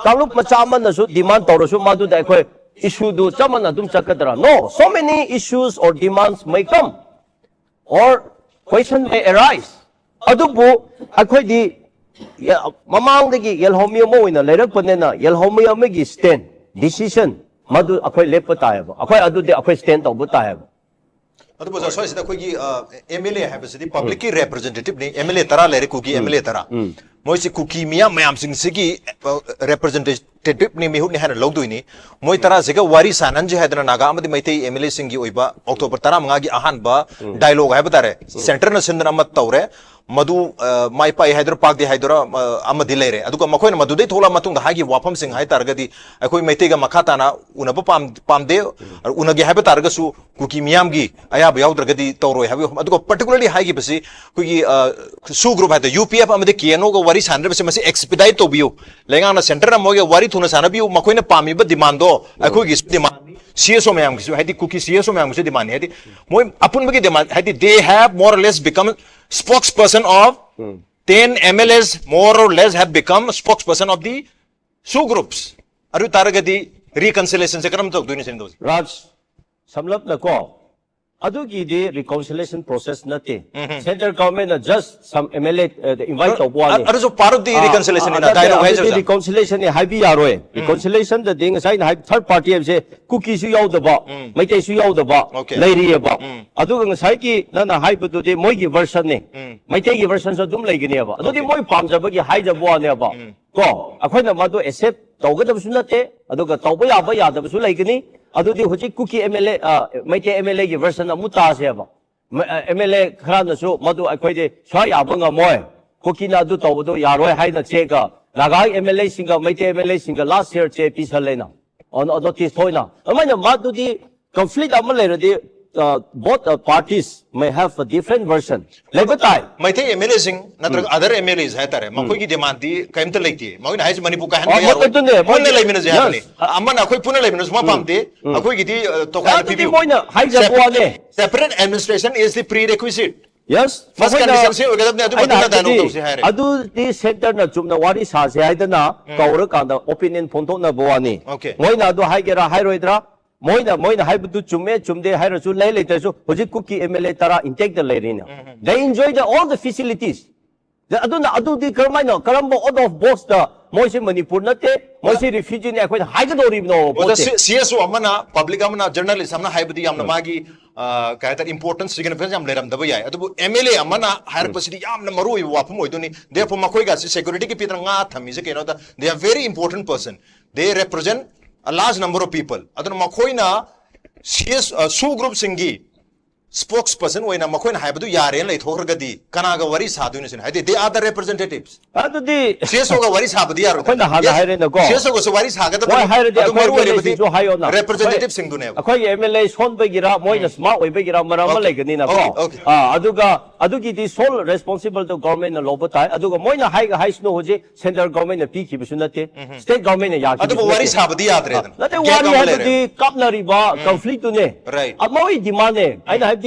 ꯀꯥꯡꯂꯨꯞ ꯃꯆꯥ ꯑꯃꯅꯁꯨ ꯗꯤꯃꯥꯟ ꯇꯧꯔꯁꯨ ꯃꯗꯨꯗ ꯑꯩꯈꯣꯏ ꯏꯁꯨꯗꯨ ꯆꯞ ꯃꯥꯟꯅ ꯑꯗꯨꯝ ꯆꯠꯀꯗ꯭ꯔꯥ? No, so many issues or demands may come or question may arise. ꯑꯗꯨꯕꯨ ꯑꯩꯈꯣꯏꯗꯤ ꯌ-, ꯃꯃꯥꯡꯗꯒꯤ ꯌꯦꯜꯍꯧꯃꯤ ꯑꯃ ꯑꯣꯏꯅ ꯂꯩꯔꯛꯄꯅꯤꯅ ꯌꯦꯜꯍꯧꯃꯤ ꯑꯃꯒꯤ ꯁ꯭ꯇꯦꯟ, ꯗꯤꯁꯤꯖꯟ ꯃꯗꯨ ꯑꯩꯈꯣꯏ ꯂꯦꯞꯄ ꯇꯥꯏꯌꯦꯕ꯫ ꯑꯩꯈꯣꯏ ꯑꯗꯨꯗꯤ ꯑꯩꯈꯣꯏ ꯁ꯭ꯇꯦꯟ ꯇꯧꯕ ꯇꯥꯏꯌꯦꯕ꯫ ꯑꯗꯨꯕꯨ ꯑꯣꯖꯥ, ꯁ꯭ꯋꯥꯏꯁꯤꯗ ꯑꯩꯈꯣꯏꯒꯤ ꯑꯦꯝ ꯑꯦꯜ ꯑꯦ ꯍꯥꯏꯕꯁꯤꯗꯤ ꯄꯕ꯭ꯂꯤꯛꯀꯤ ꯔꯦꯄ꯭ꯔꯖꯦꯟꯇꯦꯇꯤꯚꯅꯤ꯫ ꯑꯦꯝ ꯑꯦꯜ ꯑꯦ ꯇꯔꯥ ꯂꯩꯔꯦ, ꯀꯨꯀꯤ ꯑꯦꯝ ꯑꯦꯜ ꯑꯦ ꯇꯔꯥ꯫ ꯃꯣꯏꯁꯤ ꯀꯨꯀꯤ ꯃꯤꯌꯥꯝ ꯃꯌꯥꯝꯁꯤꯡꯁꯤꯒꯤ ꯔꯦꯄ꯭ꯔꯖꯦꯟꯇꯦꯇꯤꯚꯅꯤ, ꯃꯤꯍꯨꯠꯅꯤ ꯍꯥꯏꯅ ꯂꯧꯗꯣꯏꯅꯤ꯫ ꯃꯣꯏ ꯇꯔꯥꯁꯤꯒ ꯋꯥꯔꯤ ꯁꯥꯟꯅꯍꯟꯁꯤ ꯍꯥꯏꯗꯅ ꯅꯥꯒꯥ ꯑꯃꯗꯤ ꯃꯩꯇꯩ ꯑꯦꯝ ꯑꯦꯜ ꯑꯦꯁꯤꯡꯒꯤ ꯑꯣꯏꯕ ꯑꯣꯛꯇꯣꯕꯔ ꯇꯔꯥꯃꯉꯥꯒꯤ ꯑꯍꯥꯟꯕ ꯗꯥꯏꯂꯣꯒ ꯍꯥꯏꯕ ꯇꯥꯔꯦ, ꯁꯦꯟꯇꯔꯅ ꯁꯤꯟꯗꯅ ꯑꯃ ꯇꯧꯔꯦ꯫ ꯃꯗꯨ, ꯑ, ꯃꯥꯏ ꯄꯥꯛꯏ ꯍꯥꯏꯗꯣꯏꯔꯥ ꯄꯥꯛꯇꯦ ꯍꯥꯏꯗꯣꯏꯔꯥ, ꯑ, ꯑꯃꯗꯤ ꯂꯩꯔꯦ꯫ ꯑꯗꯨꯒ ꯃꯈꯣꯏꯅ ꯃꯗꯨꯗꯩ ꯊꯣꯛꯂꯛꯑ ꯃꯇꯨꯡꯗ ꯍꯥꯏꯈꯤꯕ ꯋꯥꯐꯝꯁꯤꯡ ꯍꯥꯏ ꯇꯥꯔꯒꯗꯤ, ꯑꯩꯈꯣꯏ ꯃꯩꯇꯩꯒ ꯃꯈꯥ ꯇꯥꯅ ꯎꯅꯕ ꯄꯥꯝ-, ꯄꯥꯝꯗꯦ, ꯎꯅꯒꯦ ꯍꯥꯏꯕ ꯇꯥꯔꯒꯁꯨ ꯀꯨꯀꯤ ꯃꯤꯌꯥꯝꯒꯤ ꯑꯌꯥꯕ ꯌꯥꯎꯗ꯭ꯔꯒꯗꯤ ꯇꯧꯔꯣꯏ ꯍꯥꯏꯕꯒꯤ ꯋꯥꯐꯝ꯫ ꯑꯗꯨꯒ ꯄꯔꯇꯤꯀꯨꯂꯔꯂꯤ ꯍꯥꯏꯈꯤꯕꯁꯤ ꯑꯩꯈꯣꯏꯒꯤ, ꯑ, ꯁꯨ ꯒ꯭ꯔꯨꯞ ꯍꯥꯏꯗꯣ, ꯌꯨ ꯄꯤ ꯑꯦꯐ ꯑꯃꯗꯤ ꯀꯦ ꯑꯦꯟ ꯑꯣꯒ ꯋꯥꯔꯤ ꯁꯥꯟꯅꯔꯤꯕꯁꯤ ꯃꯁꯤ ꯑꯦꯛꯁꯄꯤꯗꯥꯏꯠ ꯇꯧꯕꯤꯌꯨ, ꯂꯩꯉꯥꯛꯅ ꯁꯦꯟꯇꯔꯅ ꯃꯣꯏꯒ ꯋꯥꯔꯤ ꯊꯨꯅ ꯁꯥꯟꯅꯕꯤꯌꯨ, ꯃꯈꯣꯏꯅ ꯄꯥꯝꯃꯤꯕ ꯗꯤꯃꯥꯟꯗꯣ ꯑꯩꯈꯣꯏꯒꯤ ꯗꯤꯃꯥꯟ, ꯁꯤ ꯑꯦꯁ ꯑꯣ ꯃꯌꯥꯝꯒꯤꯁꯨ, ꯍꯥꯏꯗꯤ ꯀꯨꯀꯤ ꯁꯤ ꯑꯦꯁ ꯑꯣ ꯃꯌꯥꯝꯒꯤꯁꯨ ꯗꯤꯃꯥꯟꯅꯤ꯫ ꯍꯥꯏꯗꯤ ꯃꯣꯏ ꯑꯄꯨꯟꯕꯒꯤ ꯗꯤꯃꯥꯟ, ꯍꯥꯏꯗꯤ they have more or less become spokesperson of ten M L As, more or less have become spokesperson of the SoO groups. ꯑꯗꯨ ꯇꯥꯔꯒꯗꯤ ꯔꯤꯀꯟꯁꯤꯂꯦꯁꯟꯁꯦ ꯀꯔꯝ ꯇꯧꯗꯣꯏꯅꯣ ꯁꯤꯅꯤ ꯇꯧꯁꯦ꯫ ꯔꯥꯖ, ꯁꯝꯂꯞꯅꯀꯣ, ꯑꯗꯨꯒꯤꯗꯤ reconciliation process ꯅꯠꯇꯦ꯫ Central government ꯅ just some M L A invite ꯇꯧꯕ ꯋꯥꯅꯤ꯫ ꯑꯗꯨꯁꯨ part of the reconciliation ꯅꯤꯅ dialogue ꯍꯥꯏꯁꯦ ꯑꯣꯖꯥ꯫ Reconciliation ꯅꯤ ꯍꯥꯏꯕ ꯌꯥꯔꯣꯏ꯫ Reconciliation ꯗꯗꯤ ꯉꯁꯥꯏ ꯑꯩꯅ ꯍꯥꯏ third party ꯍꯥꯏꯕꯁꯦ ꯀꯨꯀꯤꯁꯨ ꯌꯥꯎꯗꯕ, ꯃꯩꯇꯩꯁꯨ ꯌꯥꯎꯗꯕ ꯂꯩꯔꯤꯑꯕ꯫ ꯑꯗꯨꯒ ꯉꯁꯥꯏꯒꯤ ꯅꯪꯅ ꯍꯥꯏꯕꯗꯨꯗꯤ ꯃꯣꯏꯒꯤ version ꯅꯤ꯫ ꯃꯩꯇꯩꯒꯤ version ꯁꯨ ꯑꯗꯨꯝ ꯂꯩꯒꯅꯦꯕ꯫ ꯑꯗꯨꯗꯤ ꯃꯣꯏ ꯄꯥꯝꯖꯕꯒꯤ ꯍꯥꯏꯖꯕ ꯋꯥꯅꯦꯕ꯫ ꯀꯣ ꯑꯩꯈꯣꯏꯅ ꯃꯗꯨ accept ꯇꯧꯒꯗꯕꯁꯨ ꯅꯠꯇꯦ, ꯑꯗꯨꯒ ꯇꯧꯕ ꯌꯥꯕ ꯌꯥꯗꯕꯁꯨ ꯂꯩꯒꯅꯤ꯫ ꯑꯗꯨꯗꯤ ꯍꯧꯖꯤꯛ ꯀꯨꯀꯤ M L A, Meitei M L A ꯒꯤ version ꯑꯃꯨꯛ ꯇꯥꯁꯦꯕ꯫ M L A ꯈꯔꯅꯁꯨ ꯃꯗꯨ ꯑꯩꯈꯣꯏꯗꯤ ꯁ꯭ꯋꯥꯏ ꯌꯥꯕ ꯉꯝꯃꯣꯏ, ꯀꯨꯀꯤꯅ ꯑꯗꯨ ꯇꯧꯕꯗꯣ ꯌꯥꯔꯣꯏ ꯍꯥꯏꯅ ꯆꯦꯒ ꯅꯥꯒꯥ M L A ꯁꯤꯡꯒ ꯃꯩꯇꯩ M L A ꯁꯤꯡꯒ last year ꯆꯦ ꯄꯤꯁꯜꯂꯦꯅ꯫ On notice ꯊꯣꯏꯅ ꯑꯗꯨꯃꯥꯏꯅ ꯃꯥꯗꯨꯗꯤ conflict ꯑꯃ ꯂꯩꯔꯗꯤ, both parties may have a different version ꯂꯩꯕ ꯇꯥꯏ꯫ ꯃꯩꯇꯩ M L A ꯁꯤꯡ ꯅꯠꯇ꯭ꯔꯒ other M L As ꯍꯥꯏꯇꯥꯔꯦ, ꯃꯈꯣꯏꯒꯤ demand ꯗꯤ ꯀꯔꯤꯝꯇ ꯂꯩꯇꯦ꯫ ꯃꯈꯣꯏꯅ ꯍꯥꯏꯁꯦ ꯃꯅꯤꯄꯨꯔ ꯀꯥꯏꯍꯟꯕ ꯌꯥꯔꯣꯏ, ꯄꯨꯟꯅ ꯂꯩꯃꯤꯟꯅꯁꯦ ꯍꯥꯏꯕꯅꯤ꯫ ꯑꯃꯅ ꯑꯩꯈꯣꯏ ꯄꯨꯟꯅ ꯂꯩꯃꯤꯟꯅꯁꯨ ꯃꯥ ꯄꯥꯝꯗꯦ, ꯑꯩꯈꯣꯏꯒꯤꯗꯤ ꯇꯣꯈꯥꯏꯅ ꯄꯤꯕꯤꯌꯨ꯫ ꯃꯣꯏꯅ ꯍꯥꯏꯖꯕ ꯋꯥꯅꯦ꯫ Separate administration is the prerequisite. Yes, first condition ꯁꯤ ꯑꯣꯏꯒꯗꯕꯅꯤ, ꯑꯗꯨ ꯃꯇꯨꯡꯗ dialogue ꯇꯧꯁꯤ ꯍꯥꯏꯔꯦ꯫ ꯑꯗꯨꯗꯤ centre ꯅ ꯆꯨꯝꯅ ꯋꯥꯔꯤ ꯁꯥꯁꯦ ꯍꯥꯏꯗꯅ ꯀꯧꯔꯀꯥꯟꯗ opinion ꯐꯣꯡꯗꯣꯛꯅꯕ ꯋꯥꯅꯤ꯫ Okay. ꯃꯣꯏꯅ ꯑꯗꯨ ꯍꯥꯏꯒꯦꯔꯥ ꯍꯥꯏꯔꯣꯏꯗ꯭ꯔꯥ, ꯃꯣꯏꯅ ꯃꯣꯏꯅ ꯍꯥꯏꯕꯗꯨ ꯆꯨꯝꯃꯦ ꯆꯨꯝꯗꯦ ꯍꯥꯏꯔꯁꯨ ꯂꯩ ꯂꯩꯇ꯭ꯔꯁꯨ ꯍꯧꯖꯤꯛ ꯀꯨꯀꯤ M L A ꯇꯔꯥ intact ꯇ ꯂꯩꯔꯤꯅ꯫ They enjoy the all the facilities. ꯑꯗꯨꯅ ꯑꯗꯨꯗꯤ ꯀꯔꯝꯍꯥꯏꯅ, ꯀꯔꯝꯕ out of box ꯇ ꯃꯣꯏꯁꯤ ꯃꯅꯤꯄꯨꯔ ꯅꯠꯇꯦ, ꯃꯣꯏꯁꯤ refugee ꯅꯤ ꯑꯩꯈꯣꯏꯅ ꯍꯥꯏꯒꯗꯧꯔꯤꯕꯅꯣ? C S O ꯑꯃꯅ, public ꯑꯃꯅ, journalist ꯑꯃꯅ ꯍꯥꯏꯕꯗꯤ ꯌꯥꯝꯅ ꯃꯥꯒꯤ ꯀꯩ ꯍꯥꯏꯇꯥꯔꯦ, importance, significance ꯌꯥꯝ ꯂꯩꯔꯝꯗꯕ ꯌꯥꯏ, ꯑꯗꯨꯕꯨ M L A ꯑꯃꯅ ꯍꯥꯏꯔꯛꯄꯁꯤꯗꯤ ꯌꯥꯝꯅ ꯃꯔꯨ ꯑꯣꯏꯕ ꯋꯥꯐꯝ ꯑꯣꯏꯗꯣꯏꯅꯤ꯫ Therefore ꯃꯈꯣꯏꯒ ꯑꯁꯤ security ꯒꯤ ꯄꯤꯗꯅ ꯉꯥ ꯊꯝꯃꯤꯁꯦ ꯀꯩꯅꯣꯗ, they are very important person, they represent a large number of people. ꯑꯗꯨꯅ ꯃꯈꯣꯏꯅ C S, SoO group ꯁꯤꯡꯒꯤ spokesperson ꯑꯣꯏꯅ ꯃꯈꯣꯏꯅ ꯍꯥꯏꯕꯗꯨ ꯌꯥꯔꯦꯅ ꯂꯩꯊꯣꯛꯈ꯭ꯔꯒꯗꯤ ꯀꯅꯥꯒ ꯋꯥꯔꯤ ꯁꯥꯗꯣꯏꯅꯣ ꯁꯤꯅꯤ꯫ ꯍꯥꯏꯗꯤ they are the representatives. ꯑꯗꯨꯗꯤ C S O ꯒ ꯋꯥꯔꯤ ꯁꯥꯕꯗꯤ ꯌꯥꯔꯣꯏ꯫ ꯑꯩꯈꯣꯏꯅ ꯍꯥꯟꯅ ꯍꯥꯏꯔꯦꯅꯀꯣ꯫ C S O ꯒꯁꯨ ꯋꯥꯔꯤ ꯁꯥꯒꯗꯕꯅꯤ꯫ ꯍꯣꯏ, ꯍꯥꯏꯔꯗꯤ ꯑꯗꯨ ꯑꯩꯈꯣꯏ ꯃꯔꯨ ꯑꯣꯏꯔꯤꯕꯗꯤ M L A ꯁꯤꯡꯁꯨ ꯍꯥꯏꯌꯣꯅ꯫ Representative ꯁꯤꯡꯗꯨꯅꯦꯕ꯫ ꯑꯩꯈꯣꯏꯒꯤ M L A ꯁꯣꯟꯕꯒꯤꯔ, ꯃꯣꯏꯅ smart ꯑꯣꯏꯕꯒꯤꯔ ꯃꯔꯝ ꯑꯃ Okay. ꯂꯩꯒꯅꯤꯅꯀꯣ꯫ Okay, okay. ꯑꯥ, ꯑꯗꯨꯒ ꯑꯗꯨꯒꯤꯗꯤ sole responsible ꯗꯣ government ꯅ ꯂꯧꯕ ꯇꯥꯏ꯫ ꯑꯗꯨꯒ ꯃꯣꯏꯅ ꯍꯥꯏꯒ ꯍꯥꯏꯁꯅꯨ, ꯍꯧꯖꯤꯛ central government ꯅ ꯄꯤꯈꯤꯕꯁꯨ ꯅꯠꯇꯦ, state government ꯅ ꯌꯥꯈꯤꯕꯁꯨ ꯑꯗꯨꯕꯨ ꯋꯥꯔꯤ ꯅꯠꯇꯦ꯫ ꯁꯥꯕꯗꯤ ꯌꯥꯗ꯭ꯔꯦꯗꯅ꯫ ꯅꯠꯇꯦ, Gap ꯋꯥꯔꯤ ꯑꯃ ꯍꯥꯏꯕꯗꯤ ꯂꯩꯔꯦ꯫ ꯀꯥꯞꯅꯔꯤꯕ conflict ꯇꯨꯅꯦ꯫ Right. ꯑ, ꯃꯣꯏ demand ꯅꯦ꯫ ꯑꯩꯅ ꯍꯥꯏꯕꯗꯤ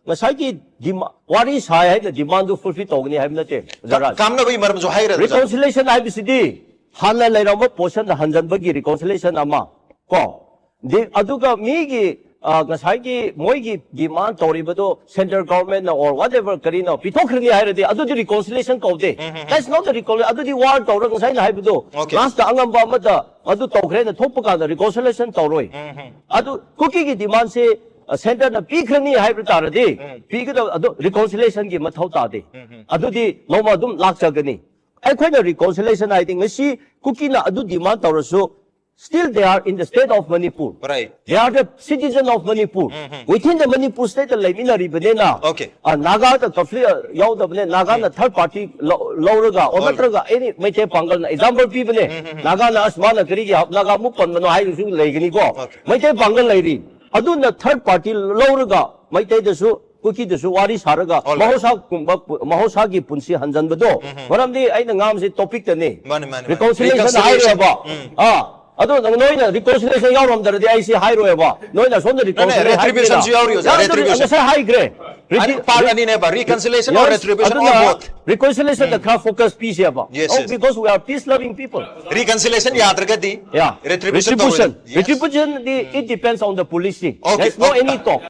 ꯉꯁꯥꯏꯒꯤ demand, ꯋꯥꯔꯤ ꯁꯥꯏ ꯍꯥꯏꯅ demand ꯗꯨ fulfill ꯇꯧꯒꯅꯤ ꯍꯥꯏꯕ ꯅꯠꯇꯦ, ꯑꯣꯖꯥ ꯔꯥꯖ꯫ ꯀꯥꯝꯅꯕꯒꯤ ꯃꯔꯝꯁꯨ ꯍꯥꯏꯔꯦ, ꯑꯣꯖꯥ꯫ Reconciliation ꯍꯥꯏꯕꯁꯤꯗꯤ ꯍꯥꯟꯅ ꯂꯩꯔꯝꯕ position ꯗ ꯍꯟꯖꯟꯕꯒꯤ reconciliation ꯑꯃ ꯀꯣ꯫ ꯗꯤ-, ꯑꯗꯨꯒ ꯃꯤꯒꯤ ꯑ, ꯉꯁꯥꯏꯒꯤ ꯃꯣꯏꯒꯤ demand ꯇꯧꯔꯤꯕꯗꯣ central government ꯅ or whatever ꯀꯔꯤꯅꯣ ꯄꯤꯊꯣꯛꯈ꯭ꯔꯅꯤ ꯍꯥꯏꯔꯗꯤ ꯑꯗꯨꯗꯤ reconciliation ꯀꯧꯗꯦ꯫ That's not a reconciliation. ꯑꯗꯨꯗꯤ war ꯇꯧꯔꯒ ꯉꯁꯥꯏꯅ ꯍꯥꯏꯕꯗꯣ, Okay. Last ꯑꯉꯝꯕ ꯑꯃꯗ ꯑꯗꯨ ꯇꯧꯈ꯭ꯔꯦꯅ ꯊꯣꯛꯄ ꯀꯥꯟꯗ reconciliation ꯇꯧꯔꯣꯏ꯫ ꯑꯗꯨ ꯀꯨꯀꯤꯒꯤ demand ꯁꯦ, ꯑ, centre ꯅ ꯄꯤꯈ꯭ꯔꯅꯤ ꯍꯥꯏꯕ ꯇꯥꯔꯗꯤ ꯄꯤꯒꯗꯕ ꯑꯗꯨ reconciliation ꯒꯤ ꯃꯊꯧ ꯇꯥꯗꯦ꯫ ꯑꯗꯨꯗꯤ ꯅꯣꯡꯃ ꯑꯗꯨꯝ ꯂꯥꯛꯆꯒꯅꯤ꯫ ꯑꯩꯈꯣꯏꯅ reconciliation ꯍꯥꯏꯗꯤ ꯉꯁꯤ ꯀꯨꯀꯤꯅ ꯑꯗꯨ demand ꯇꯧꯔꯁꯨ, still they are in the state of Manipur. Right. They are the citizen of Manipur. Within the Manipur state ꯇ ꯂꯩꯃꯤꯟꯅꯔꯤꯕꯅꯤꯅ, Okay. ꯑ, ꯅꯥꯒꯥꯗ conflict ꯌꯥꯎꯗꯕꯅꯦ, ꯅꯥꯒꯥꯅ third party ꯂꯧ- ꯂꯧꯔꯒ, or ꯍꯣꯏ. ꯅꯠꯇ꯭ꯔꯒ any ꯃꯩꯇꯩ ꯄꯥꯡꯒꯜꯅ example ꯄꯤꯕꯅꯦ, ꯅꯥꯒꯥꯅ ꯑꯁ ꯃꯥꯅ ꯀꯔꯤꯒꯤ ꯅꯥꯒꯥ ꯑꯃꯨꯛ ꯄꯟꯕꯅꯣ ꯍꯥꯏꯕꯁꯨ ꯂꯩꯒꯅꯤꯀꯣ꯫ Okay. ꯃꯩꯇꯩ ꯄꯥꯡꯒꯜ ꯂꯩꯔꯤ, ꯑꯗꯨꯅ third party ꯂꯧꯔꯒ ꯃꯩꯇꯩꯗꯁꯨ ꯀꯨꯀꯤꯗꯁꯨ ꯋꯥꯔꯤ ꯁꯥꯔꯒ All right. ꯃꯍꯧꯁꯥꯒꯨꯝꯕ ꯄꯨ- ꯃꯍꯧꯁꯥꯒꯤ ꯄꯨꯟꯁꯤ ꯍꯟꯖꯟꯕꯗꯣ, ꯃꯔꯝꯗꯤ ꯑꯩꯅ ꯉꯥꯡꯕꯁꯤ topic ꯇꯅꯤ꯫ ꯃꯥꯅꯤ, ꯃꯥꯅꯤ, ꯃꯥꯅꯤ. Reconciliation Reconciliation. ꯍꯥꯏꯔꯦꯕ꯫ ꯑꯥ, ꯑꯗꯣ ꯅꯪ- ꯅꯣꯏꯅ reconciliation ꯌꯥꯎꯔꯝꯗ꯭ꯔꯗꯤ ꯑꯩ ꯁꯤ ꯍꯥꯏꯔꯣꯏꯕ꯫ ꯅꯣꯏꯅ ꯁꯣꯝꯗ ꯅꯣ, ꯅꯣ, reconciliation retribution ꯁꯨ ꯌꯥꯎꯔꯤ, ꯑꯣꯖꯥ, ꯌꯥꯎꯗ꯭ꯔꯤ, retribution. ꯉꯁꯥꯏ ꯍꯥꯏꯈ꯭ꯔꯦ꯫ ꯑꯅꯤ- part ꯑꯅꯤꯅꯦꯕ, reconciliation or retribution or both? Reconciliation ꯗ ꯈꯔ focus ꯄꯤꯁꯦꯕ꯫ Yes, Oh, yes. Because we are peace loving people. Reconciliation ꯌꯥꯗ꯭ꯔꯒꯗꯤ Yeah. retribution Retribution. ꯇꯧꯔꯣꯏꯗ. Yes. Retribution D it depends on the policy. Okay, There's no okay. any talk.